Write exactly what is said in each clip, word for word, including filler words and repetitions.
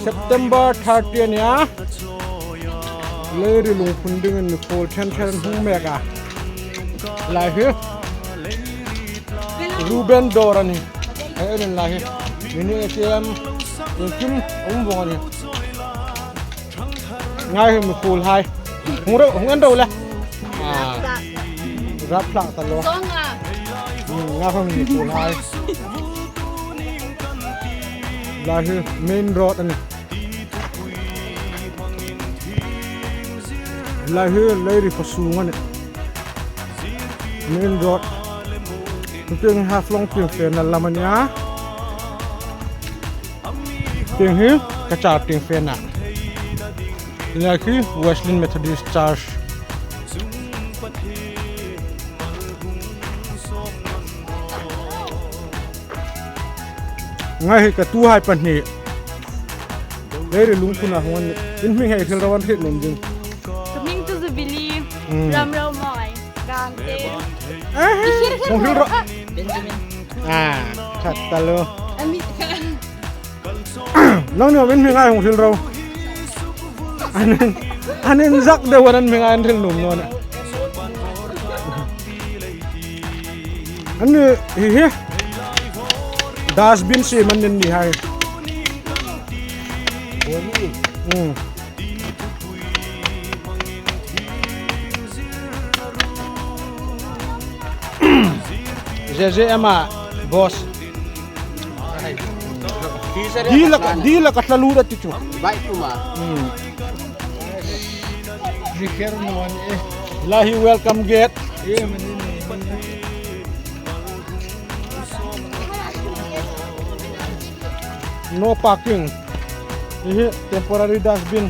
September thirty a nia. Leiri Lungphun dingin mikhuol ṭhen ṭhen an hung mek a. Lai hi Ruben dawr a nih. Hei en lai hi. Mini A T M. Iengkim um vong a nih. Ngai hi mikhuolhai. Hung ro, hung en ro le. Ah. Rap hlak ta lo. Song a. Hmm, ngai hi mikhuolhai. Lai hi main road a nih. Lai hi Leiri khaw sung a nih. Main road. Tieng Haflong tieng fena lam a nia. Tieng hi Cachar tieng fena. Lai hi Wesleyan Methodist Church. Ngai hi ka tuhai pahni. Leiri Lungphuna hung an nih. In hming hei hril ro an hriet nuom ding. Ka hming chu Jubilee. Hmm. Ram ro mawi. Gangte. Eh, hung hril ro. Benjamin. Ah, khat ta lo. Amit kha. Nangni in hming ei hung hril ro. An, an inzak deu an hming ei an hril nuom naw nih. Anni hi hi. Dustbin siem an ni hai. Hmm. J J M a boss. Dil a ka, dil a ka tla lut a ti chu. Bai tu ma. Hmm. Lai hi welcome gate. No parking. Hi hi temporary dustbin.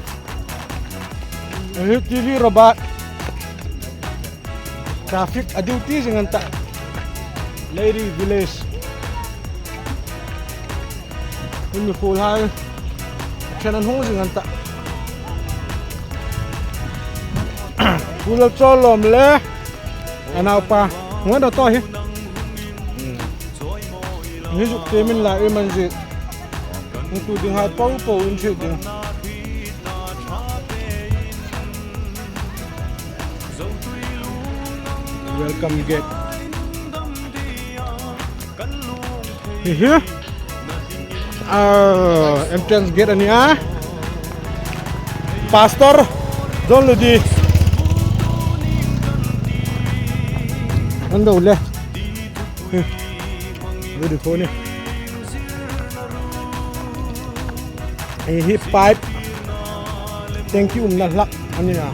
Hi hi T V robot. Traffic a duty zing an ta. Leiri Village. Hi mikhuolhai ṭhen an hung zing an ta. Pu Lalchawllawm le a naupa. Hung an ro ta hi. Hi zuk tiem inla ei man zie. Hung tu dinghai po po in hriet ding. Welcome gate. Hi hi. Ah, entrance gate a nia. Pastor John Ludi. An do le. Hi. Ludi ko ni. Hi hi pipe. Tanki umna hlak a nia.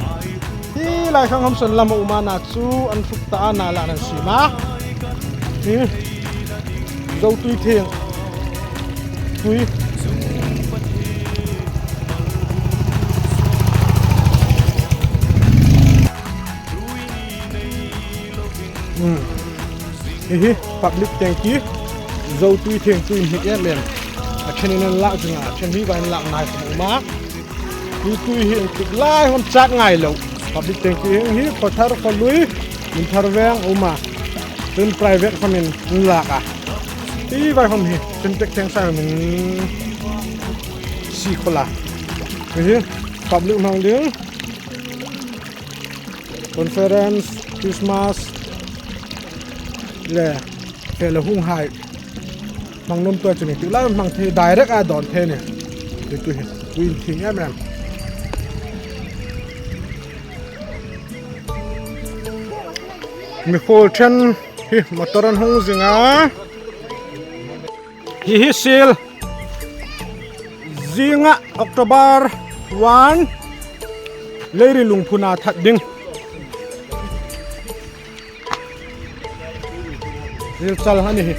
Hi lai khang Hamsan lam a um a, na chu an hruk ta a, na la an siem a. Hi. Zo tui thieng. Tui. Hmm. Hi hi, public tanki, zo tui thieng tui hnik em em. A ṭhenin an lak zing a, a ṭhen hi va inlak nai khom a um a. Hi tui hi intuk lai khom chak ngai lo. Public tanki hi, hi khaw thar khaw lui, in thar veng a um a. Chun private khomin an lak a. Hi vai khom hi, Sintex thieng sa min si khol a. Hi hi, public hmang ding. Conference, Christmas, le, fe le hung hai. Hmang nuom tuo chu ni, tu lai hmang thei, direct a dawn thei ni. Tui, tui, tui in thieng em em. Mikhuol ṭhen hi motor an hung zing a. Hi hi sil. Zinga October one, Leiri Lungphuna that ding. Sil chal a ni hi.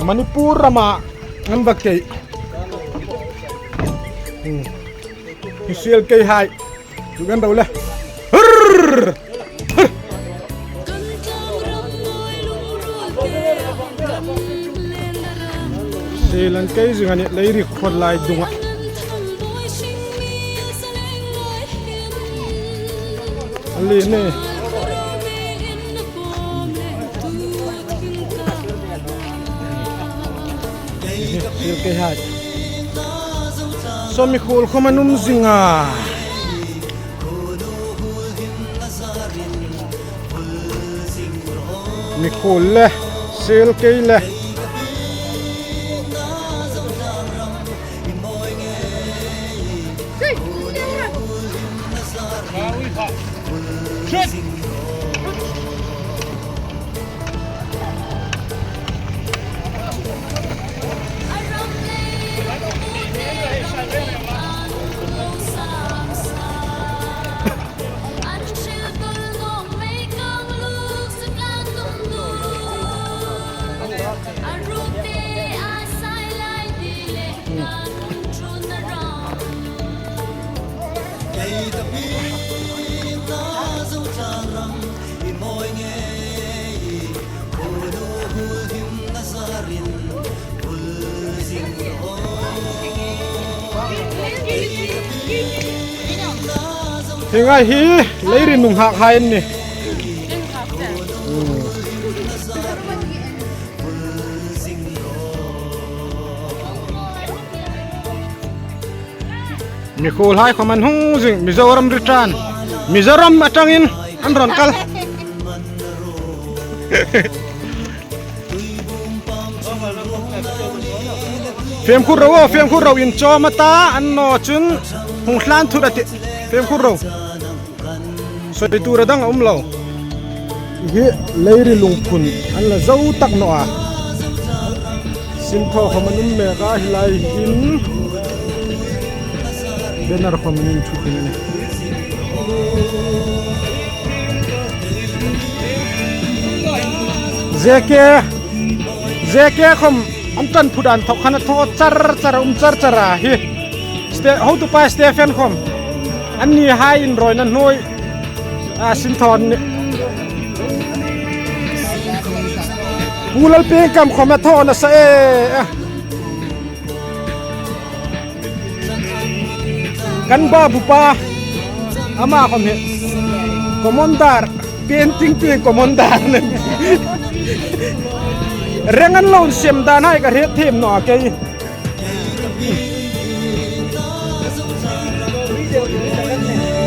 Manipur rama an va kei. Hmm. Hi sil kei hai. Chu kan ro le. Hurr! Hurr! Sil an kei zing a nih, Leiri khuo lai dunga. A li ni. Sel kei hai. Saw mikhuol khawm an um zing a. Mikhuol le, sel kei le. Hi ngai hi, Leiri nunghak hai an nih. Mikhuol hai khawm an hung zing, Mizoram ri ṭan. Mizoram atangin an rawn kal. Fimkhur ro, fimkhur ro, inchawm a ta, annaw chun hung hlan thut a tih. Fimkhur ro. Sawi tur a dang a um lo. Hi Leiri lungphun an la zo tak naw a. Sinthaw khawm an um mek a, hi lai hin banner khawm an inṭhutin a nih. J K, J K khawm an ṭan phut an thawk khan a thaw char char a, um char char a hi. Ste-, hotupa Stephen khawm. Anni hai inrawina hnuoi a sin thaw a nih. Pu Lalpiengkam khawm a thaw nasa e. Kan babupa, ama khawm hi commander, painting tieng commander a nih. Reng an lo siem dan hai ka hriet thiem naw a kei.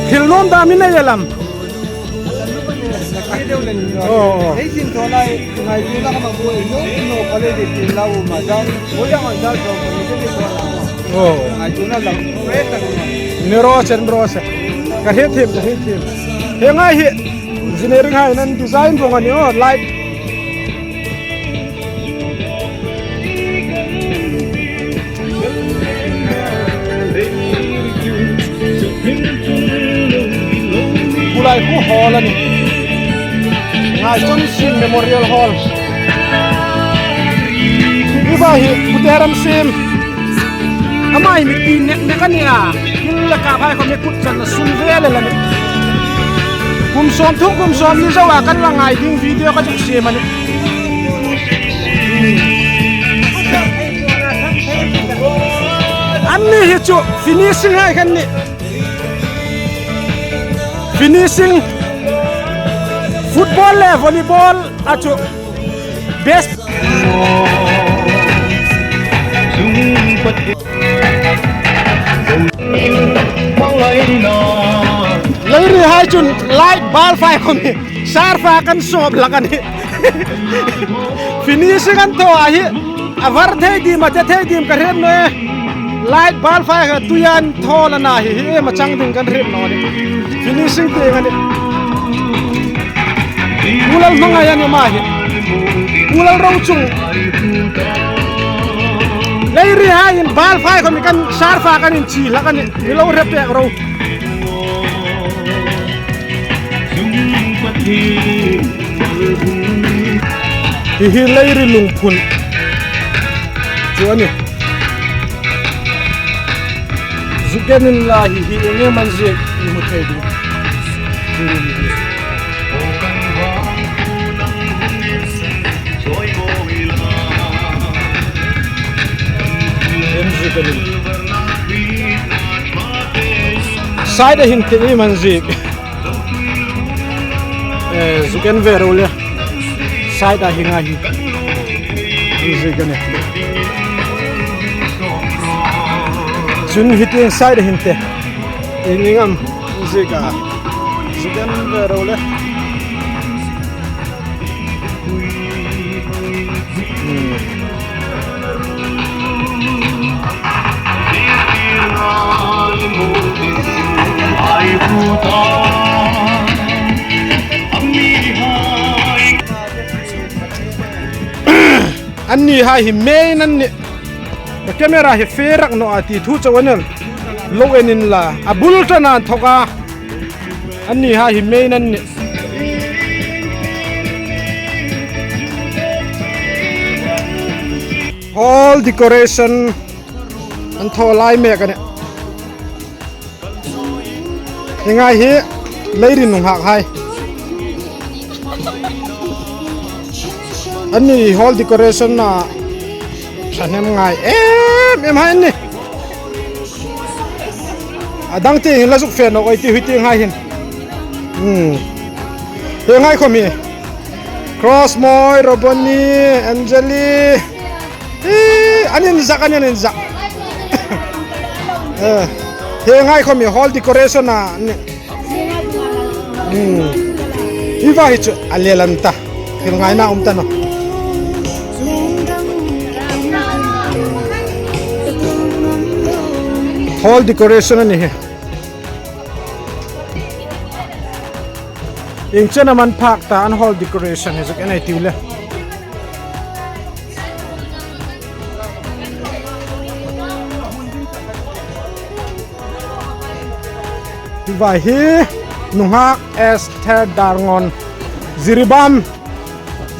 Thil nuom dam i nei a lam. Aw. Hei sin thaw lai, ngai tu la ka ma buoi, no, no, ka le de tin la u ma dan. Buoi ang an dan thaw, ka le de tin thaw la. Aw. Ngai tu na lam, fresh tak ma. Ni ro sen, ro sen. Ka hriet thiem, ka hriet thiem. Hi ngai hi, engineering hai an design vawng a nih aw, light. Khulai khu hall a nih. Ngaichawmsing Memorial Hall. Hi va hi, Pu Teram Siem. Ama hi mipi nek nek a nih a. Thil le ka phai khawm i kut channa sum vel a nih. Kum sawmthum, kum sawmli zo a kan la ngai ding video ka zuk siem a nih. Anni hi chu finishing hai khan nih. Finishing football le volleyball a chu best. Leiri hai chun light bal fai khawm hi, sar fa kan sawp hlak a nih. Finishing an thaw a hi, a var thei dim, a te thei dim ka hriet naw e. Light bal fai kha tuiin thaw la na hi, hi em a chang ding kan hriet naw a nih. Finishing tieng a nih. Pu Lalhmangaia an um a hi. Pu Lalrochung. Leiri hai in bal fai khawm kan sar fa kan inchi hlak a nih. Mi lo hre pek ro. Hi hi Leiri lungphun chu a nih. Zuk en unla, hi hi eng nge man ziek i hmu thei ding. En ziek a nih. Side a hin te i man ziek. Eh, zuk en ve ro le. Side a hi ngai hi. Hi ziek a nih. Chun hi tieng side hin te. Ieng ieng am ziek a. Zuk en ve ro le. Hmm. Annihai hi main an nih. Ka camera hi fe rak naw a ti thu chau a nih. Lo en inla. A bul ṭan an thawk a. Annihai hi main an nih. Hall decoration an thaw lai mek a nih. Hi ngai hi Leirin nunghak hai. Anni hall decoration-a ṭhahnem ngai em em hai anni. A dang tieng hin la zuk fe nawk ei ti, hi tieng hai hin. Hmm. Hi ngai khom hi. Cross Moi, Roboni, Angeli. Hi, an inzak, an inzak. Eh, hi ngai khom hi hall decoration-a. Hmm. Hi va hi chu a lel an ta. Thil ngaina um ta naw. Hall decoration a ni hi. Ieng chen am an phak ta, an hall decoration hi zuk en ei tiu le. Hi va hi nunghak Esther Darngon. Jiribam.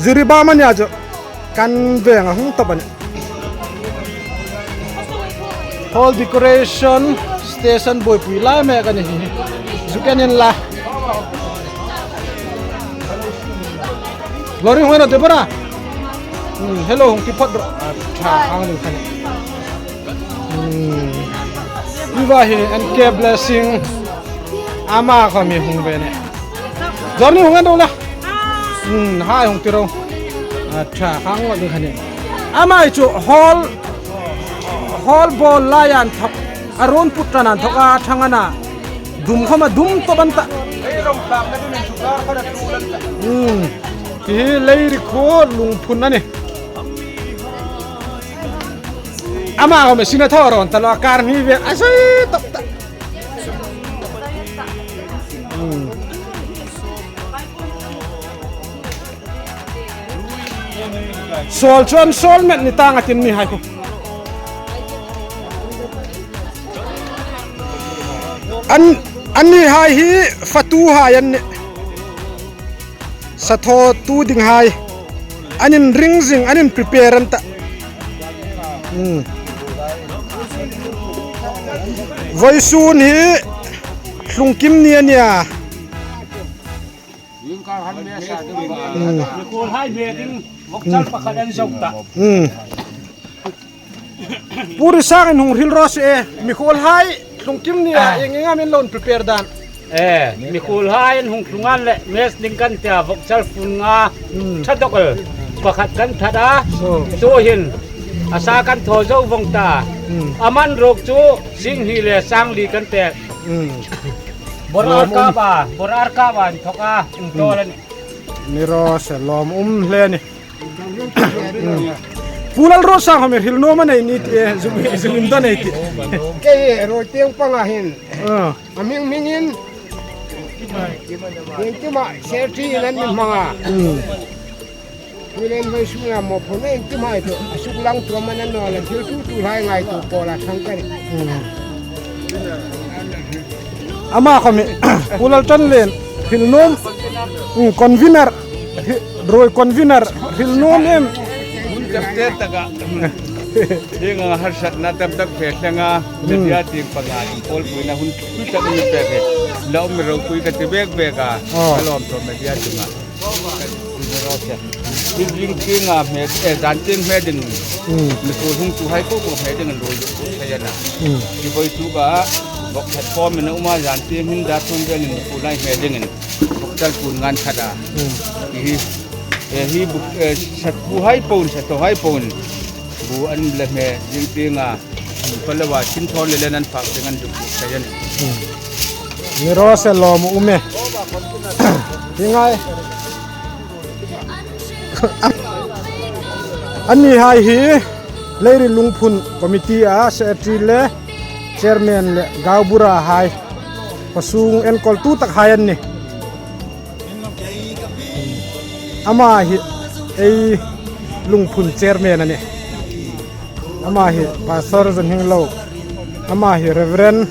Jiribam a nia chu. Kan veng a hung tawp a nih. Hall decoration station buoipui lai mek a ni hi. Zuk en inla. Lori hung en a, Deborah. Hmm, hello, hung ti phawt ro. A ṭha ang lo khan. Hmm. Hi va hi N K Blessing. Ama khom hi hung ve a nih. Lori hung en ro la. Hmm, hai hung ti ro. A ṭha ang lo ding khan. Ama hi chu hall, hall bawl lai an thawk. A run put ṭan an thawk a ṭhang a na. Dum khom a dum tawp an ta. Hmm. Hi Leiri khuo Lungphun a nih. Ama khom hi sin a thaw ron ta lo, a kar hni ve a zui tawp ta. Hmm. Sawl chuan sawl met ni tang a tin mi hai khu. An, anni hai hi fatu hai an nih. Sa thaw tu ding hai. An inring zing, an in prepare an ta. Hmm. Vawisun hi hlungkim ni a nia. Hmm. Mikhuolhai hme ding vawkchal pakhat an zawng ta. Hmm. Pu Risangin hung hril raw se e, mikhuolhai hlungkim nia ieng ieng am in lo prepare dan. E, mikhuolhai an hung tlung an le, mess ding kan tia, vawkchal fun nga, hmm, ṭha dawk el pakhat kan that a. Oh. Chu hin a sa kan thaw zo vawng ta. Hmm. A man ruok chu sing hni le sang li kan pek. Hmm. Bawr ar kap a, bawr ar kap a inthawk a, inthawl a nih. Ni raw se, lawm um hle a nih. Pu Lalrawsang khom hi hril nuom a nei ni ti, e, zum, zum in dawn ei ti. Kei hi ruoi tieng panga hin. Ah. A hming hmingin. Iengkima secretary-in an mi hmang a. Hmm. Tuhin vawisuna mawphurna iengkim hai chu a suklang tuom a ni naw le, thil ṭul ṭul hai ngaituo pawla ṭhang ka nih. Hmm. Ama khom hi, Pu Lalṭanlien, hril nuom, hmm, convener, hi, ruoi convener, hril nuom em. Hun chak te taka. Hieng anga harsatna tam tak fe thleng a, hmm, media tieng panga inpawlpuina hun ṭha tak mi pek hi. La um mi ropui ka ti bek bek a. Oh. Ka lawm thaw media tienga. Hi zing tienga hme, eh, zan tieng hme dingin. Hmm. Mikhuol hungtuhai po po hme dingin ruoi zuk thei a na. Hmm. Hi vawituk a, vawk that khawmin a um a, zan tieng hin dar thum velin mikhuolhai hme dingin vawkchal fun nga an that a. Hmm. Hi, eh, hi bu, eh, satbuhai po, sathawhai po bu an la hme zing tienga. Khawlewa Sinthawlewa le nan fak ding an zuk thei a nih. Hmm. Ni raw se, lawm um e. Hi ngai. Annihai hi Leiri Lungphun Committee-a Secretary le Chairman le Gaubura hai khawsung enkawltu tak hai an nih. Ama hi ei Lungphun Chairman a nih. Ama hi Pastor Zon Hing Lo. Ama hi Reverend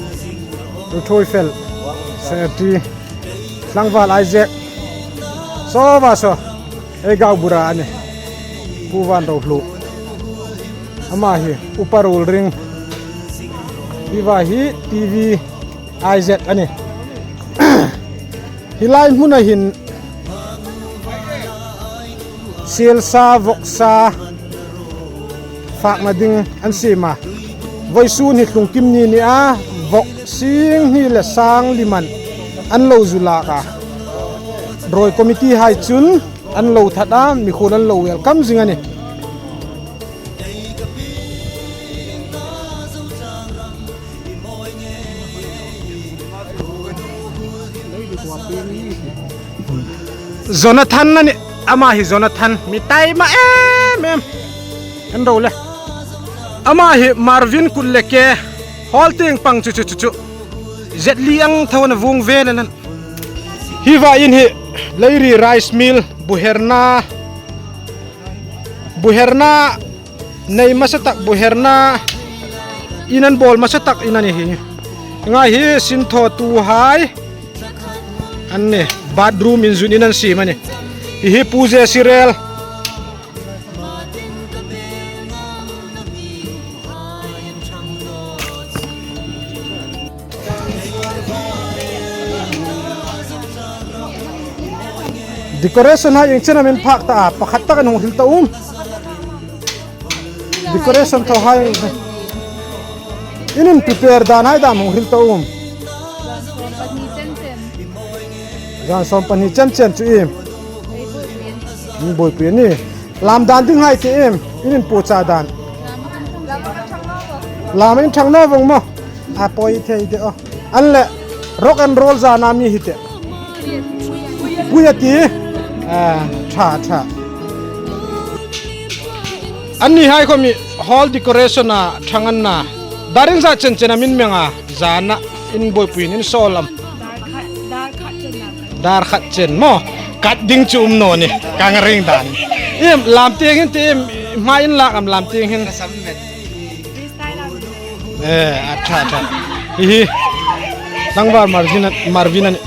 Ruthoi Fel, Secretary. Tlangval Isaac. Saw va saw. Ei Gaubura a nih. Pu Van Ro Hlu. Ama hi Upa Rul Ring. Hi va hi T V Isaac a nih. Hi lai hmuna hin sielsa, voksa fakna ding an siem a. Vawisun hi Tlungkim ni ni a, vok sing hni le sang li man an lo zu lak a. Rawi committee hai chun an lo that a, mikhuol an lo welcome zing a nih. Jonathan a nih, ama hi Jonathan, mi taima em em. En ro le. Ama hi Marvin Kutleke, hall tieng pang chu chu chu chu. Zetli ang thaw na vung ve le nan. Hi va in hi Leiri Rice Mill, buherna, buherna nei hmasa tak, buherna in an bawl hmasa tak in a ni hi. Ngai hi sinthawtuhai an nih, bathroom inzun in an siem a nih. Hi hi Pu J C Rel. Decoration hai ieng chen am in phak ta a, pakhat tak an hung hril ta um. Decoration thaw hai. In in prepare dan hai dam hung hril ta um. Zan sawm pahni chen chen chu im. Buoipui ni. Lam dan ding hai ti im. In in puocha dan. Lam in thang naw vong maw. A poi thei de o. An le rock and roll zana mi hi te. Pui a ti. A, tha, tha. Annihai khom hi hall decoration a thang an na. Dar ieng zat chen chen am in meng a. Zana in buoipui in sawl am. Dar khat, dar khat chen na. Dar khat chen maw. Kat ding chu um naw ni. Ka ring dan. Im, lam tieng hin ti im, hma in lak am lam tieng hin. Eh, a tha, a tha. Hi hi. Tlangval Marvin, Marvin a nih.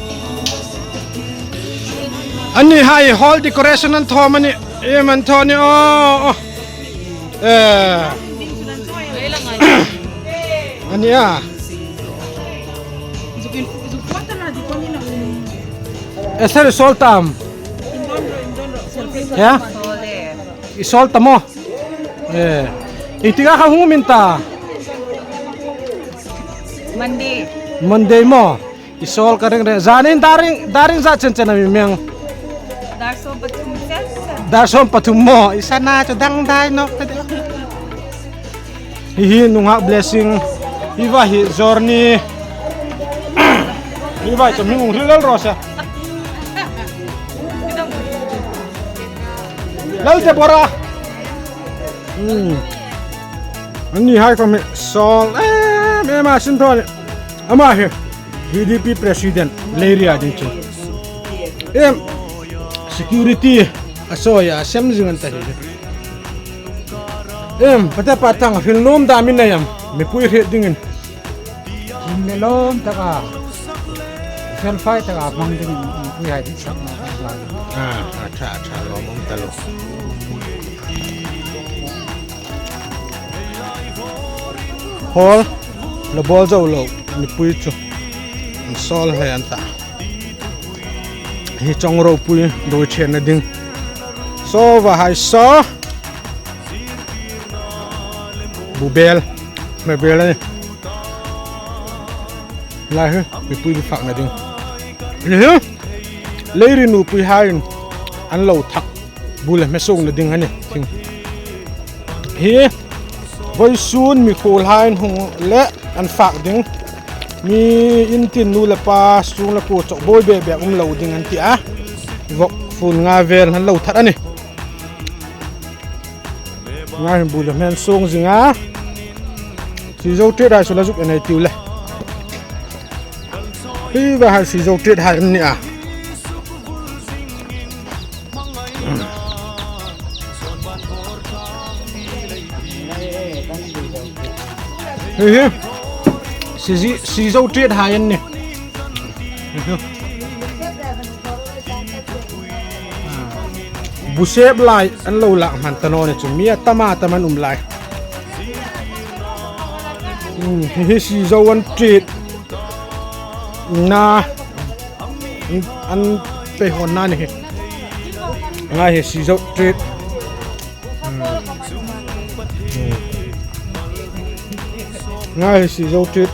Annihai hall decoration an thaw am a nih. Im an thaw ni o. Eh. A nih a. Esther, i sawl ta am? Ya? I sawl ta maw? Eh. Ieng tik a kha hung um in ta? Monday. Monday maw? I sawl ka ring ring. Zanin dar ieng, dar ieng zat chen chen am i meng? Dar sawm pathum chen chen. Dar sawm pathum maw? I sana chu dangdai nawk ta de. Hi hi nunghak Blessing. Hi va hi Journey. Hi va chu mi hung hril lal raw se. Lal Deborah. Hmm. Annihai khom hi sawl em em a sinthaw ni. Ama hi V D P President Leiri a ding chu. Em, security a sawi a, sem zing an ta hi. Em, pate pa thang hril nuom dam i nei am, mipui hriet dingin. Him le lawm taka, fel fai taka hmang dingin mipuihai ditsakna kan hlan. A, a tha, a tha, lawmum ta lo. Hall la bawl zo lo, mipui chu an sawl hle an ta. Hi chawng ropui doi ṭhenna ding. Saw va hai saw. Bu bel, me bel a ni. Lai hi, mipui bi fakna ding. Ni hi, Leiri nupuihaiin an lo thak bu le hme sungna ding a ni. Thing. Hi, Vawisun mikhuolhai an hung le an fak ding. Mi in tin nu le pa, sung le kuo chau buoi bek bek um lo ding an ti a. Vawk fun nga vel an lo that a nih. Nga hin bu le hmel sung zing a. Sizo treat hai chu la zuk en ei tiu le. Hi va hai Sizo treat hai an ni a. Hi hi. Sizi-, Sizo treat hai an ni. Bu sep lai an lo lak hman ta naw ni chu, mi a tam a tam an um lai. Hmm, hi hi Sizo an treat na, an pei hawn na ni hi. Nga hi Sizo treat. Hmm. Hmm. Nga hi Sizo treat.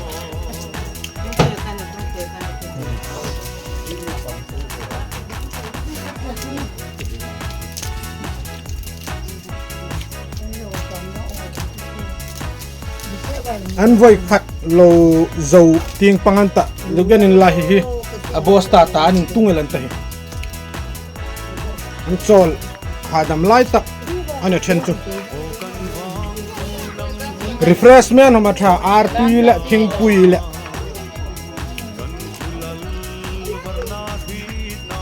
An voi khat lo zo tieng pang an ta. Zuk en inla hi hi. A boss ta ta an tung el an ta hi. An chawl hadam lai tak a ni ṭhen chu. Refreshment hom a ṭha, artui le thingpui le.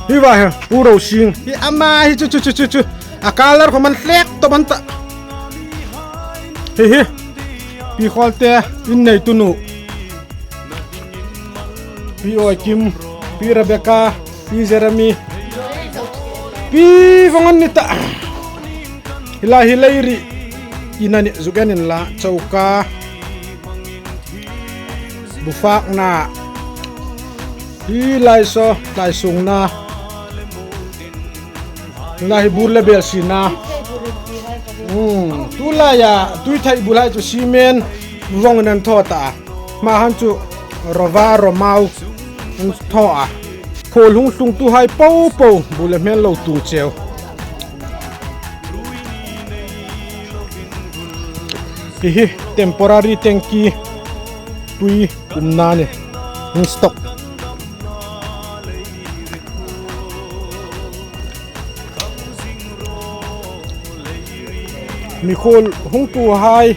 Hi va hi, Pu Rosing. Hi ama hi chu chu chu chu chu. A color khom an hlek tawp an ta. Hi hi. Pi Kholte in neitu nu. Pi Oikim, Pi Rebecca, Pi Jeremy. Pi vawng an ni ta. Hi lai hi Leiri in a nih, zuk en inla, choka. Bu fakna. Hi lai saw, lai sungna. Hi lai hi bur le bel sina. Hmm, tu laia, tui thai bu lai chu cement vawng an thaw ta. Hma han chu rova, romau an thaw a. Khuol hung tlungtuhai po po bu le hmel lo tung cheu. Hi hi temporary tanky tui umna ni. Hung stock. Mikhuol hungtuhai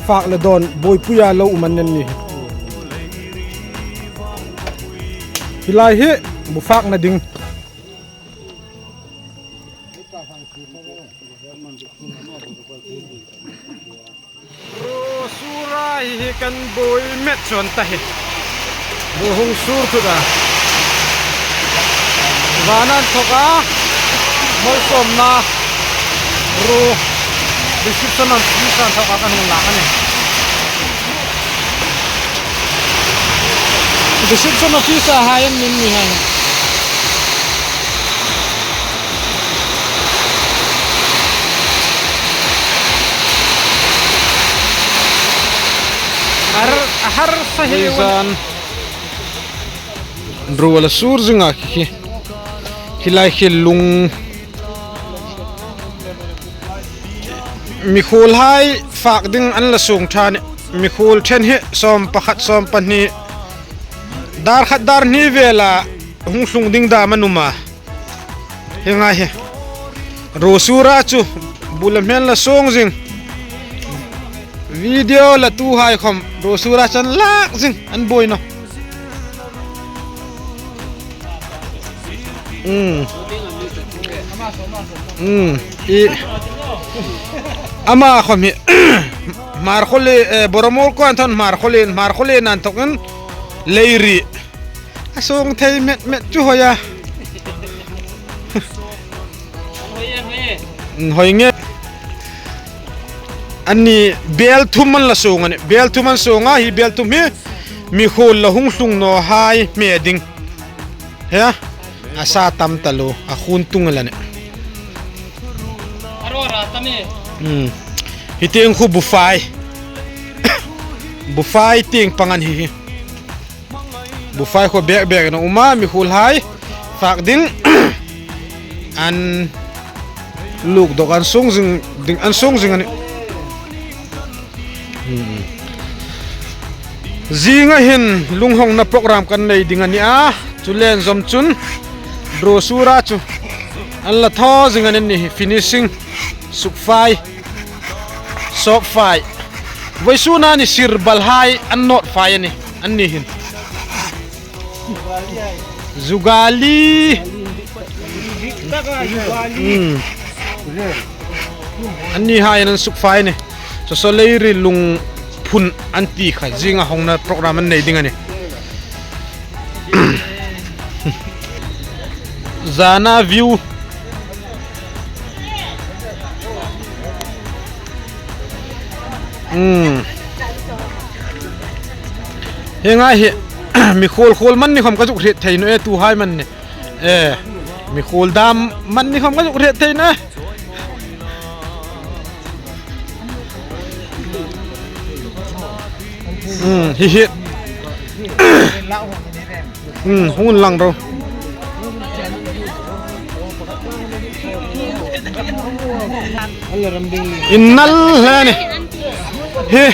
fak le dawn buoipuia lo um an ni hi. Hi lai hi bu fakna ding. Ruo sura hi hi kan buoi met chuong ta hi. Ruo hung sur thut a. Van an thawk a. Malsawmna ruo. Reception an thawk a kan hung lak a nih. Reception officer hai an ni hai. Har, har sa hi. Zan. Ruo la sur zing a khi. Khi lai khi lung. Mikhuolhai fak ding an la sung ṭha a nih. Mikhuol ṭhen hi sawm pakhat sawm pahni. Dar khat dar hni vela hung tlung ding dam an um a. Hi ngai hi. Ruo sura chu bu le hmel la sung zing. Video latuhai khom ruo sura chu an lak zing an buoi naw. Hmm. Hmm. I ama khom hi. Hmarkhawlien, eh, Bawramawr khuo an thaw, Hmarkhawlien, Hmarkhawlien an thawk in Leiri. A sung thei met met chu hoi a. Hoi nge. Anni bel thum an la sung a nih. Bel thum an sung a, hi bel thum hi mikhuol la hung tlung nawhai hme ding. He? A sa tam taluo, a khun tung la nih. Hmm. Hi tieng khu bufai. Bufai tieng pang an hi hi. Bufai khuo bek bek an um a, mikhuolhai fak ding. An luk dawk an sung zing ding, an sung zing a nih. Zinga hin lunghongna program kan nei ding a nih a. Chu le inzawm chun draw sura chu an la thaw zing a nih, finishing sukfai, sawpfai. Vawisuna ni sir balhai an nawtfai a nih, anni hin. Zugali. Hmm. Annihaiin an sukfai a nih. Sawsawleiri lungphun an ti kha, zinga hongna program an nei ding a nih. Zana view. Hmm. Hienga hi, mi khuol khuol man ni khom ka zuk hriet thei naw e, tuhai man ni. E, mi khuol dam man ni khom ka zuk hriet thei naw e. Hmm, hi hi. Hmm, hung inlang ro. Innal hle a nih. Hi,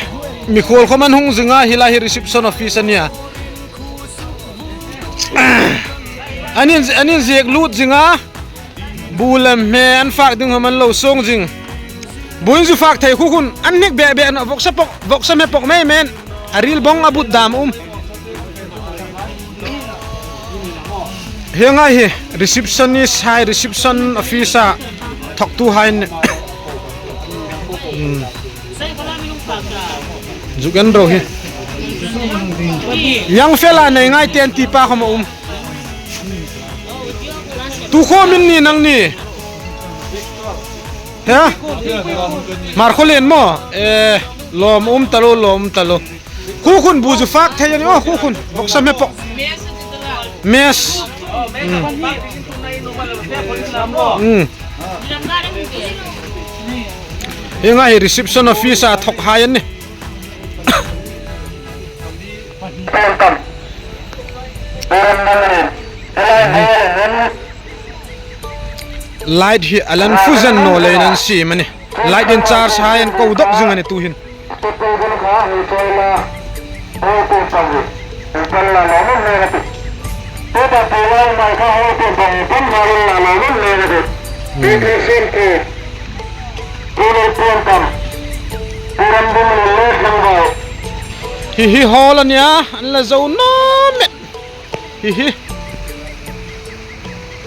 mi khuol khom an hung zing a, hi lai hi reception office a nih a. An in, an inziek lut zing a. Bu le hme an fak ding khom an lo suong zing. Buin zu fak thei khu khun an hnik bek bek naw, vawksa pawk, vawksa hme pawk mei mei. A ril bawng a but dam um. Hienga hi receptionist hai, reception officer thawktuhai an nih. Hmm. Zuk en ro hi. Young fella nei ngai ti an ti pa khom a um. Tu khom in ni nang ni. He? Hmar khuo lien maw? E, lawm um ta lo, lawm um ta lo. Khu khun bu zu fak thei a nih, o, khu khun. Vawksa hme pawk. Mess. Hmm. Hmm. Hienga hi reception officer thawkhai an nih. Light hi a la infuzen naw leiin an siem a nih. Light in charge hai an ko dawk zing a nih tuhin. Hi hi hall a nih a, an la zo naw met. Hi hi.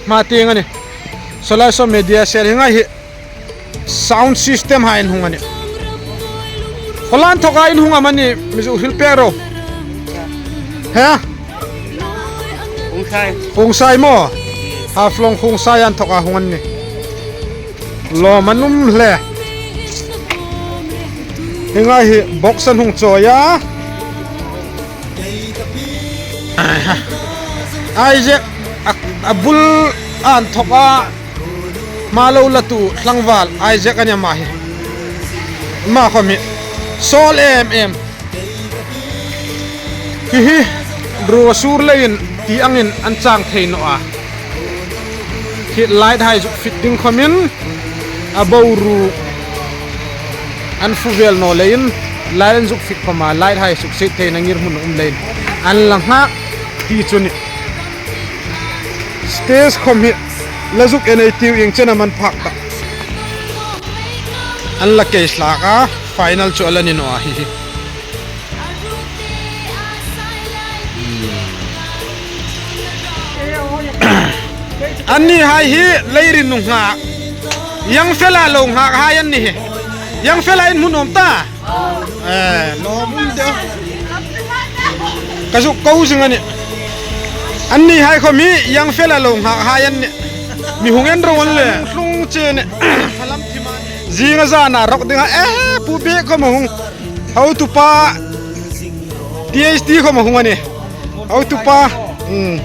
Hma tieng a nih. Sawlai saw media cell hi ngai hi. Sound system hai an hung a nih. Khawlan thawka in hung am a nih, mi zu hril pek ro. He? Khongsai. Khongsai maw? Haflong Khongsai an thawka hung an nih. Lawm an um hle. Hienga hi box an hung chawi a. Isaac a, a bul an thawk a, hma lo latu tlangval Isaac a nih ama hi. Ama khom hi sawl em em. Hi hi, draw sur leiin ti angin an chang thei naw a. Hi light hai zuk fit ding khomin a boruok an fuvel naw leiin light an zuk fit khom a, light hai suksiet theina ngirhmun um leiin an la nghak ti chu a nih. Stage khom hi la zuk en ei tiu, ieng chen am an phak ta. An la kei hlak a, final chu a la ni naw a hi hi. Annihai hi Leirin nunghak, young fella lo nghakhai an nih hi. Young fella in hmu nuom ta. Eh, lawm um de. Ka zuk ko zing a nih. Annihai khom hi young fella lo nghakhai an nih. Mi hung en ro an le. Tlung che nih. Zinga zana rawk dinga, eh, pu bek khom a hung. Hotupa, T H D khom a hung a nih. Hotupa. Hmm.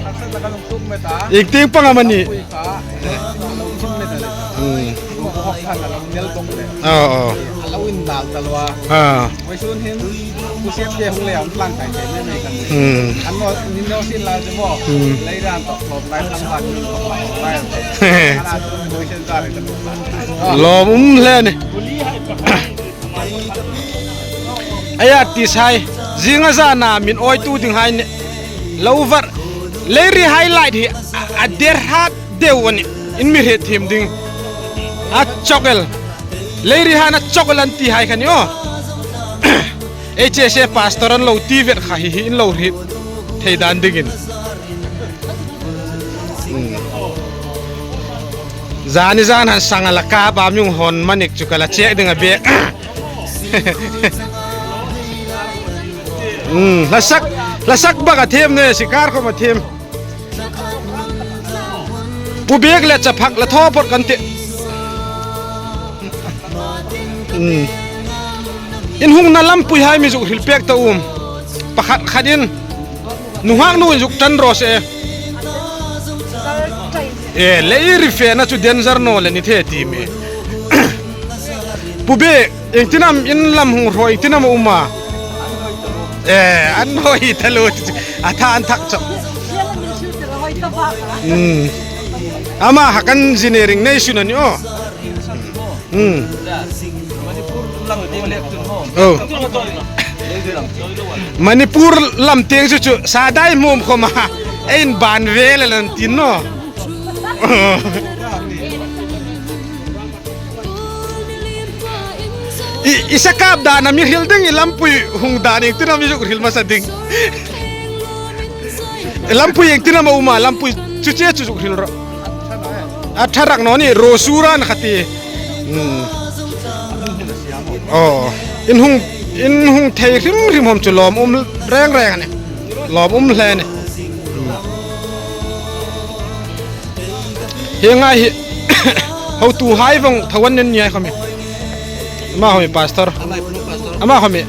Ieng tieng pang am a nih. Hmm. Oh, oh. Ah. Hmm. Hmm. Lawm um hle a nih. Ei artist hai, zinga zana min awitu ding hai ni. Lo var. Leirihai light hi a, a der hat deu a nih. In mi hriet thiem ding. A chawk el. Leirihan a chawk el an ti hai kha ni aw. Ei che se pastor an lo ti vet kha hi hi in lo hriet thei dan dingin. Hmm. Zani zan han sang a la ka ba mi hung hon manik chu ka la chek ding a bek. Hmm, la sak, la sak bak a thiem ne, sikar khom a thiem. Pu Bek le Chaphak la thaw phawt kan ti. Hmm. In hungna lampui hai mi zuk hril pek ta um. Pakhat khat in. Nunghak nu in zuk ṭan raw se. E, Leiri fena chu danger naw le ni the ti mi. Pu Bek, iengtin am in lam hung hraw, iengtin am a um a? E, an hoi ta lo chu. A tha an thak chawk. Hmm. Ama ha kan engineering nei sun a ni aw. Hmm. Oh. Manipur lam tieng chu chu sa dai mum khom a. Ei in ban ve le lan tin naw. I, i sakap dan a mi hril ding, i lampui hung dan iengtin am i zuk hril hmasa ding. Lampui iengtin am a um a, lampui chu che chu zuk hril rawh. A ṭha rak naw ni, Rosura an kha ti. Hmm. Oh. In hung, in hung thei hrim hrim hom chu lawm um reng reng a nih. Lawm um hle a nih. Hmm. Hi ngai hi. Hotuhai vong thaw an nen ni ai khom hi. Ama khom hi pastor. Ama khom hi.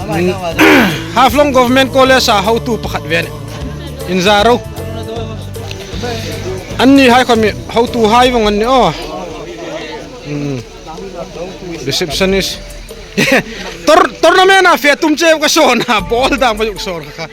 Hmm. Haflong Government College a hotu pakhat ve a nih. Inza ro. Annihai khom hi hotuhai vong an ni aw. Hmm. Receptionist. Tor, tournament a fe tum che ka sawn a, ball dang ma zuk sawn kha.